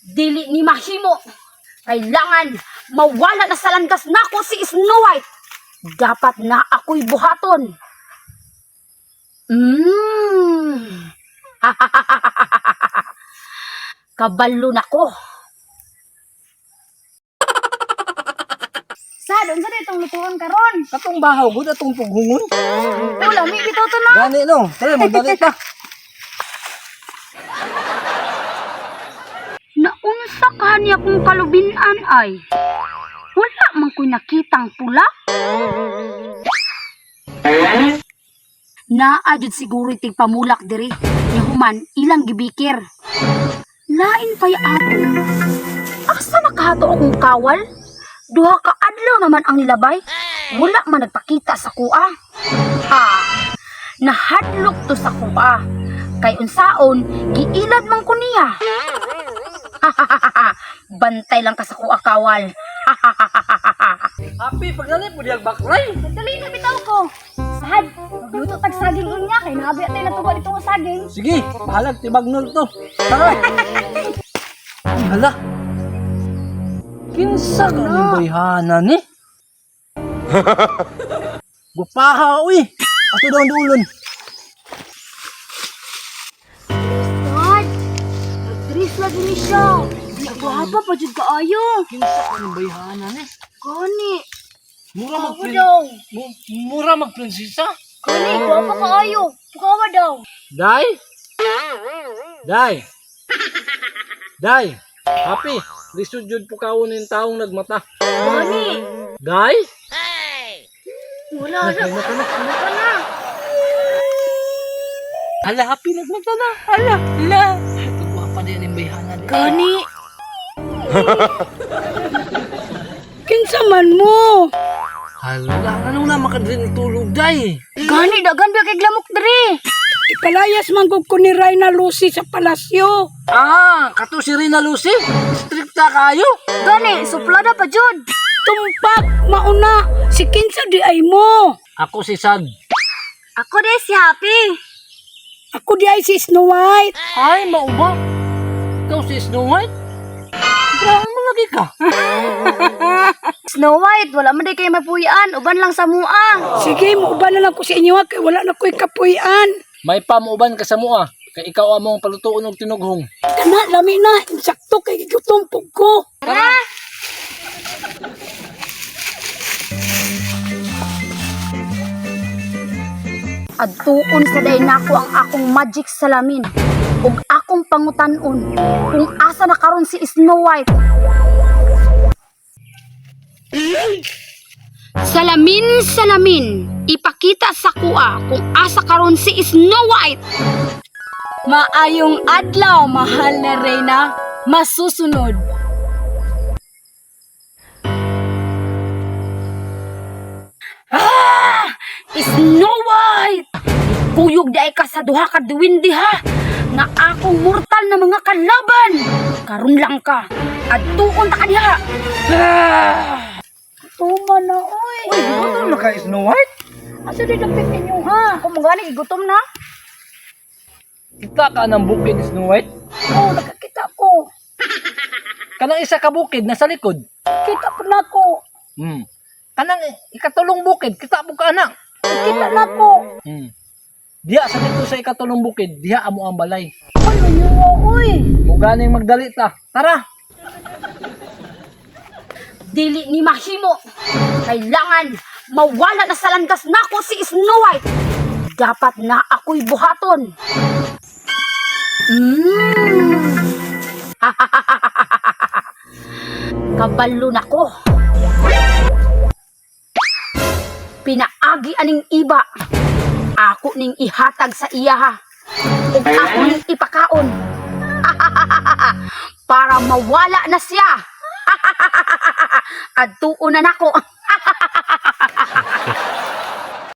Dili ni mahimo. Kailangan mawala na sa landas nako si Snow White. Dapat na ako'y buhaton. Kabalo na ko. Sad, unsa na itong lutuon karon? Katong bahaw gud atong pughungon. Oh, lami bitaw to na. Gani no. Tara magdali ta. Naunsa ka niya kung kalubinan ay? Wala man ko'y nakitang pula. Naa jud siguro itig pamulak diri. Ni human ilang gibikir. Lain pa'y ato. Asa nakahato akong kawal? Duha ka adlaw naman ang nilabay. Wala man nagpakita sa kuha. Ah, nahadlok to sa kuha. Kay unsaon, giilad man ko niya. Bantay lang ka sa kuha kawal. Happy pagdali pud diyag baklay. Dali na bitaw ko. Sad, magluto tag saging unya kay nabi atay natubo dito nga saging. Sige, bahalag tibagnol to. Tara. Ay, hala. Kinsa ka ni bayhana ni? Gupaha uy. Ato daw ang duolon. Sad, nag-dress lagi ni siya. Gwapa pa jud kaayo. Kinsa ka ni bayhana ni? Gani, Mura mag Ako daw. mura mag prinsesa. Gani, gwapa kaayo. Pukawa daw. Day? Day? Day? Happy, lisod jud po kaon yung taong nagmata. Gani. Day? Wala na. Nagmata na. Wala na. Hala, Happy, nagmata na. Hala, hala. Kagwapa din yung bayhana. di. Gani. Kinsa man mo? Hala, ano na makadrin tulog, Day? Gani, dagan biya kay glamok diri. Ipalayas man gud ko ni Reyna Lucy sa palasyo. Ah, kato si Rina Lucy. Stricta kayo. Gani, suplada pa jud. Tumpak mauna si kinsa di ay mo. Ako si Sad. Ako di si Happy. Ako di ay si Snow White. Ay, mauba. Ikaw si Snow White? Grabe mo lagi ka. Snow White, wala man di kay mapuy-an, uban lang sa mua. Sige, muuban na lang ko sa inyo ha, kay wala na ko'y kapuy-an. May pamuuban ka sa mua. Kay ikaw among palutuon og tinughong. Kana lami na, insakto kay gigutom pug ko. Tara. Adtuon sa day nako ang akong magic salamin ug akong pangutan-on kung asa na karon si Snow White. Salamin, salamin, ipakita sa kuha kung asa karon si Snow White. Maayong adlaw, mahal na reyna. Masusunod. Ah! Snow White! Kuyog di ay ka sa duha ka duwindi ha! Nga akong mortal na mga kalaban! Karon lang ka! Adtuon ta ka diha! Ah! Tuma na oy. Uy, gutom na ka, Snow White? Asa di dapit ninyo ha? Ako mo gani gutom na. Kita ka ng bukid, Snow White. Oh, nakakita ko. Kanang isa ka bukid nasa likod. Kita po na ko. Kanang ikatulong bukid, kita po ka anak. Kita na ko. Diha sa dito sa ikatulong bukid, diha amo ang balay. Ano nyo oy? Muganing magdali ta. Tara. Dili ni mahimo. Kailangan mawala na sa landas nako si Snow White. Dapat na ako'y buhaton. Kabalo na ko. Pinaagi aning iba. Ako ning ihatag sa iya ha. Ug ako ning ipakaon. Para mawala na siya. Adtuon na nako.